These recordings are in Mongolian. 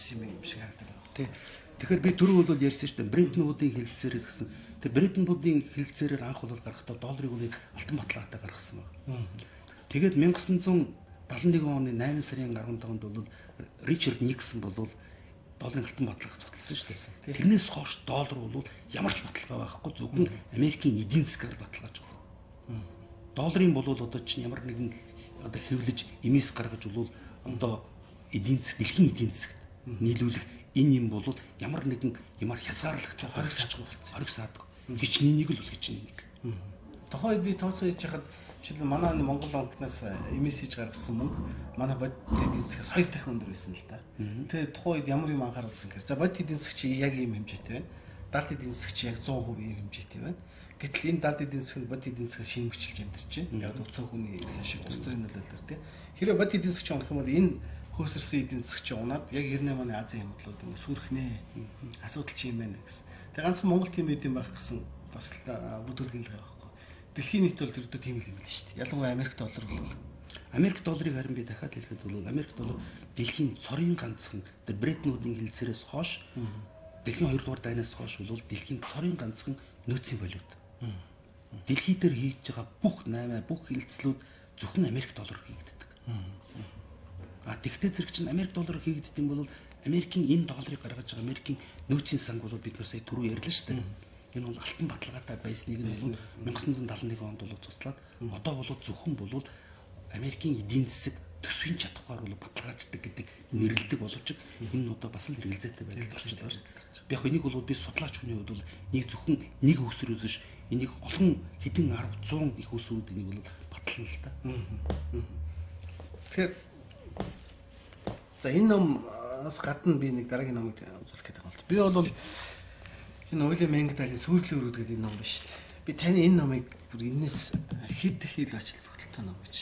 бичсэн юм шиг харагдаад байгаа. Тий. Тэгэхээр би түрүү бол ярьсан шүү дээ. Бреттон Вудын хэлэлцээрээс гэсэн. Тэр Бреттон Вудын хэлэлцээрээр анх бол гарахдаа долларыг бол алтан баталгаатай гаргасан байна. Тэгээд 1971 оны 8 сарын 15-нд бол Ричард Никсон бол долларын алтан баталгааг цуцлсан шүү дээ. Тэрнээс хойш доллар бол ямар ч баталгаа байхгүй, зөвхөн Америкийн эдийн засгаар баталгааж болно. Долларын бол одоо чинь ямар нэгэн одоо хэвлэж эмээс гаргаж бол одоо эдийн засаг, дэлхийн эдийн засагт нийлүүлэх энэ юм бол ямар нэгэн юмар хязгаарлах хориг саадаг болсон. Хориг саадаг. Хичнээн нэг л бол хичнээн нэг. Тухайн үед би тооцоо хийж хахад жишээлбэл манай Монгол банкнаас эмээс хийж гаргасан мөнгө манай бодит эдийн засгаас 2 дахин өндөр байсан л да. Тэгээ тухайн үед ямар юм анхааруулсан гэхээр за бодит эдийн засаг чи яг ийм хэмжээтэй байна. Далд эдийн засаг чи яг 100% ийм хэмжээтэй байна. Гэтэл энэ далд эдийн засаг нь бодит эдийн засгаас шимэгчилж амьдарч байна. Яг утсан хүний эрх ашиг улс төрийн нөлөөллөөр тий. Хэрвээ бодит эдийн засаг чи унах юм бол энэ хөөсөрсөн эдийн засаг чи унаад яг 98 оны Азийн хямдлууд ингэ сүрхнэ. Асуудал чи юм байна гэсэн. Тэгээ ганцхан Монгол тийм эд юм байх гэсэн бас бүдүүлгэн л байгаа. Дэлхийн нийт бол ердөө тийм л юм л шүү дээ. Ялангуяа Америк доллар бол Америк долларыг харин би дахиад хэлэхэд бол Америк доллар дэлхийн цорын ганцхан тэр Бреттон Вудын хэлэлцээрээс хойш дэлхийн 2 дугаар дайнаас хойш бол дэлхийн цорын ганцхан нөөцийн валют. Дэлхий дээр хийж байгаа бүх наймаа бүх хэлэлцлүүд зөвхөн Америк доллараар хийгддэг. А тэгтээ зэрэг чинь Америк доллараар хийгддэг юм бол Америкийн энэ долларыг гаргаж байгаа Америкийн нөөцийн санг бол бид нар сая түрүү ярьлаа шүү дээ. Энэ бол алтан баталгаатай байсныг нь 1971 онд бол цуцлаад одоо бол зөвхөн бол Америкийн эдийн засаг төсвийн чадвар бол баталгааждаг гэдэг нэрлэдэг боловч энэ нь одоо бас л хэрэгэлзээтэй байдал болчихлоо шүү дээ. Би яг энийг бол би судлаач хүний хувьд бол нэг зөвхөн нэг өсвөр үзэж энийг олон хэдэн 10 100 их өсвөрүүд энийг бол батлана л та. Тэгэхээр за энэ номоос гадна би нэг дараагийн номыг үзүүлэх гэдэг юм бол би бол энэ Уильям Энгдалийн сүйрлийн өрөөд гэдэг энэ ном биш үү? Би таны энэ номыг бүр энэс хэд их ил ач холбогдолтой ном гэж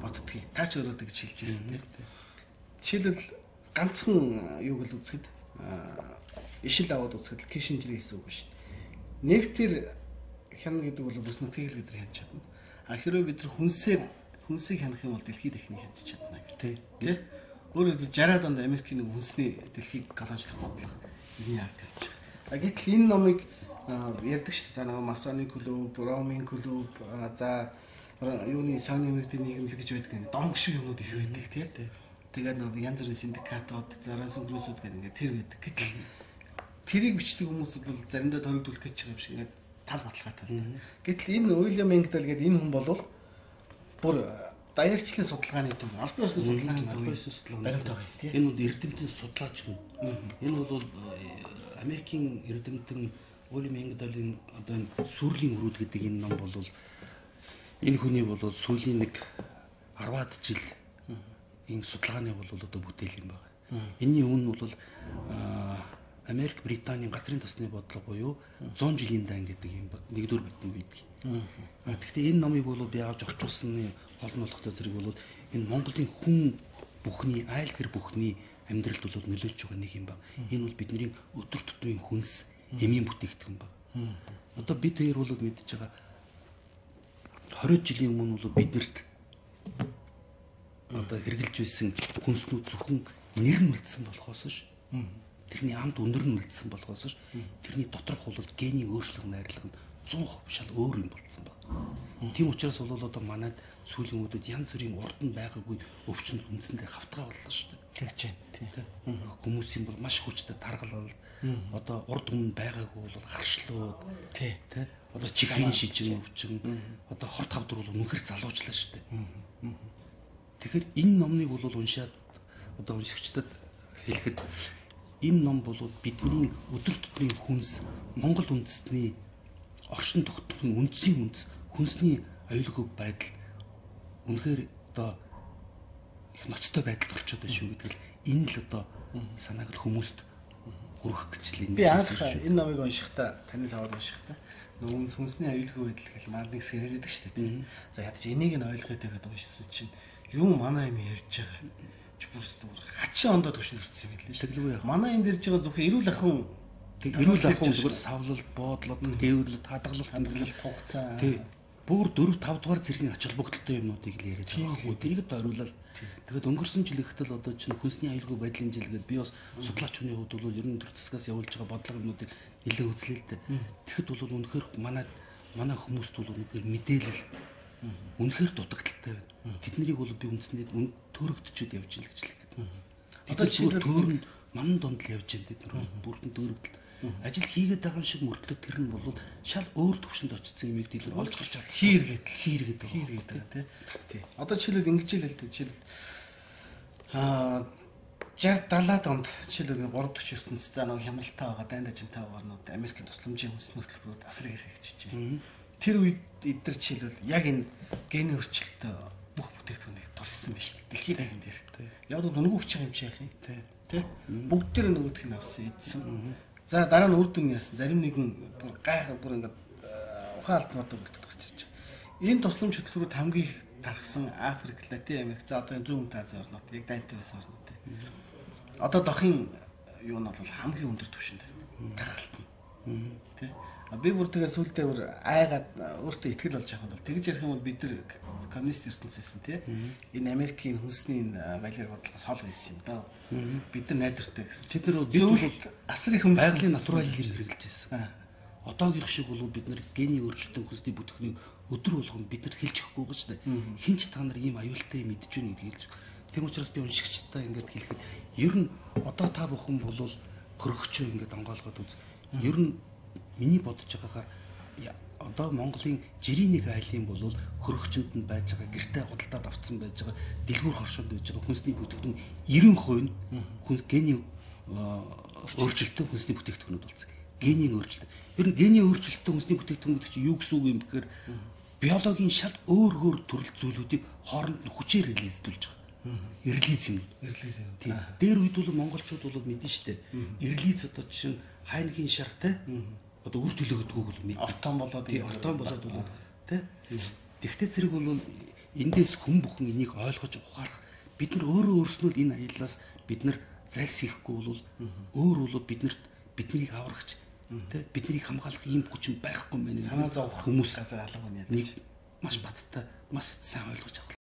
боддгийг. Та ч өөрөө тэгж хэлж ирсэн тийм. Жишээлбэл ганцхан юуг л үзэхэд ишил аваад үзэхэд Кишинжерийн хэлсэн үг биш. Нефтэр хяна гэдэг бол бүс нутгийг л бид нар хянаж чадна. А хэрвээ бид нар хүнсээр хүнсийг хянах юм бол дэлхийд дахныг хянаж чадна гэх тийм. Өөрөөр хэлбэл 60-аад онд Америкийн нэг хүнсний дэлхийг колоничлох бодлого энэний ард тавьж байгаа. А гэтэл энэ номыг ярьдаг шүү дээ. За нэг масоны клуб, Ромын клуб, за юуны Сони мэрэгдийн нийгэмлэг гэж байдаг нэг донг шиг юмнууд их байдаг тий. Тэгээд нэг янз бүрийн синдикатууд, за Рансон Крүсүүд гэдэг ингээд тэр байдаг. Гэтэл тэрийг бичдэг хүмүүс бол заримдаа торигдуулах гэж байгаа юм шиг ингээд тал баталгаатай л да. Гэтэл энэ Уильям Энгдал гэдэг энэ хүн бол бүр даяарчлалын судалгааны төв, албан ёсны судалгааны төв баримт байгаа тий. Энэ бол эрдэмтэн судлаач хүн. Энэ бол Америкийн эрдэмтэн Уильям Энгдалийн одоо энэ сүрлийн өрөөд гэдэг энэ ном бол энэ хүний бол сүүлийн нэг 10-аад жил энэ судалгааны бол одоо бүтээл юм байна. Энэний өмнө бол Америк Британийн газрын тасны бодлого буюу 100 жилийн дан гэдэг юм нэгдүгээр бүтэн байдаг. А тэгэхдээ энэ номыг бол би авч орчуулсаны гол нь болохтой зэрэг бол энэ Монголын хүн бүхний айл гэр бүхний амьдралд бол нөлөөлж байгаа нэг юм байна. Энэ бол бидний өдөр тутмын хүнс, эмийн бүтээгдэхүүн байна. Одоо бид хоёр бол мэдж байгаа 20 жилийн өмнө бол биднэрт одоо хэрглэж байсан хүнснүүд зөвхөн нэр нь үлдсэн болохоос ш тэрний амт үнэр нь үлдсэн болохоос ш тэрний доторх бол генийн өөрчлөх найрлага нь 100% шал өөр юм болцсон байна. Тийм учраас бол одоо манайд сүүлийн үедэд янз бүрийн урд нь байгаагүй өвчнөд үндсэндээ хавтгаа боллоо шүү дээ. Тэгж байна. Тийм. Хүмүүсийн бол маш хүчтэй таргал одоо урд өмнө байгаагүй бол харшлууд тий. Тэ одоо чихрийн шижин өвчин одоо хорт хавдар бол үнэхэр залуучлаа шүү дээ. Тэгэхээр энэ номныг бол уншаад одоо уншигчдад хэлэхэд энэ ном бол бидний өдөр тутмын хүнс, Монгол үндэстний оршин тогтнохын үндсийн үндэс, хүнсний аюулгүй байдал үнэхээр одоо их ноцтой байдалд орчод байна шүү гэдэг л энэ л одоо санааг л хүмүүст хүргэх гэж л энэ би анх энэ номыг уншихдаа таны савар уншихдаа нөгөө хүнсний аюулгүй байдал гэл мар нэг хэсэг яриад байдаг шүү дээ. За ядаж энийг нь ойлгоё гэдэг уншсан чинь юу манай юм ярьж байгаа чи бүрс бүр хачин ондоо төвшөнд хүрсэн юм билээ. Тэглгүй. Манай энд ирж байгаа зөвхөн эрүүл ахуйн эрүүл ахуйн зүгээр савлал, боодлоод, тээвэрлэл, хадгалалт, хандлал, хугацаа. Тий. Бүр 4 5 дугаар зэргийн ач холбогдолтой юмнуудыг л яриад байгаа байхгүй. Тэрийг дойруулаад тэгээд өнгөрсөн жил ихтэл одоо чинь хүнсний аюулгүй байдлын жил гээд би бас судлаач хүний хувьд бол ер нь төр засгаас явуулж байгаа бодлого юмнуудыг нэлээд үзлээ л дээ. Тэгэхэд бол үнэхээр манай хүмүүст бол үнэхээр мэдээлэл үнэхээр дутагдaltaй байна. Тэднийг бол би үндсэндээ төөрөгдөчөөд явж ийн л гэж хэлэх гээд. Одоо жишээлбэл төөрөнд манан дунд л явж байна тэд нар бүрдэн төөрөгдөл. Ажил хийгээд байгаа юм шиг мөртлөө тэр нь бол шал өөр төвшөнд очсон юмыг дэлгэр олж гарч байгаа. Хийргээд тий. Тий. Одоо жишээлбэл ингэж л л дээ. Жишээлбэл 60 70-аад онд жишээлбэл 3 дахь ертөнц за нэг хямралтай байгаа дайн дажинтай байгаа орнууд Америкийн тусламжийн хүнсний хөтөлбөрүүд асар их хэрэгжижээ. Тэр үед эдгээр жишээлбэл яг энэ гений өөрчлөлтөө бүх бүтээгдэхүүнийг тусалсан байна шүү дээ. Дэлхийн дахин дээр. Яг л нүгүү хүч юм чи яах юм. Тий. Бүгд тэр нөгөөх нь авсан, эдсэн. За дараа нь үр дүн яасан. Зарим нэгэн бүр гайхах бүр ингээд ухаан алдан бодог болдог гэж чинь. Энэ тусламж хөтөлбөрүүд хамгийн их тархсан Африк, Латин Америк, за одоо зүүн өмнөд Азийн орнууд, яг дайнтай байсан орнууд. Одоо дохын юу нь бол хамгийн өндөр түвшинд байна. Тархалт нь. Тэ. Би бүр тэгээ сүулдэ бүр айгаад өөртөө итгэл болж явах бол тэгж ярих юм бол бид нар коммунист ертөнц байсан тий. Энэ Америкийн хүнсний энэ балиар бодлогоос хол байсан юм даа. Бид нар найдвартай гэсэн. Тэд нар бид асар их байгалийн натурализм хэрэглэж байсан. Одоогийнх шиг бол бид нар гений өөрчлөлтийн хүнсний бүтэхнийг өдөр болгон бид нарт хэлж өгөхгүй байгаа шүү дээ. Хинч та нар ийм аюултай юм идэж байна гэдгийг хэлж. Тийм учраас би уншигчдаа ингээд хэлэхэд ер нь одоо та бүхэн бол хөрөгчөө ингээд онгойлгоод үз. Ер нь миний бодож байгаагаар одоо Монголын жирийн нэг айлын бол хөрөгчөнд нь байж байгаа гэртээ худалдаад авцсан байж байгаа дэлгүүр хоршоонд байж байгаа хүнсний бүтээгдэхүүн 90% нь хүн гений өөрчлөлттэй хүнсний бүтээгдэхүүнүүд болсон. Генийн өөрчлөлт. Ер нь гений өөрчлөлттэй хүнсний бүтээгдэхүүн гэдэг чинь юу гэсэн үг юм бэхээр биологийн шал өөр өөр төрөл зүйлүүдийг хооронд нь хүчээр релиздүүлж байгаа. Релиз юм. Релиз юм. Тийм. Дээр үед бол монголчууд бол мэднэ штэ. Релиз одоо жишээ нь хайнгийн шартай одоо үр төлөөгдгөөг бол мэднэ. Ортон болоод ортон болоод бол тий. Тэгтээ зэрэг бол эндээс хүн бүхэн энийг ойлгож ухаарах бид нар өөрөө өөрснөө л энэ аяллаас бид нар зайлсхийхгүй бол өөр бол биднэрт биднийг аврагч тий биднийг хамгаалах ийм хүчин байхгүй юм байна. Санаа зовох хүмүүс газар алга байна. Нэг маш баттай маш сайн ойлгож авах.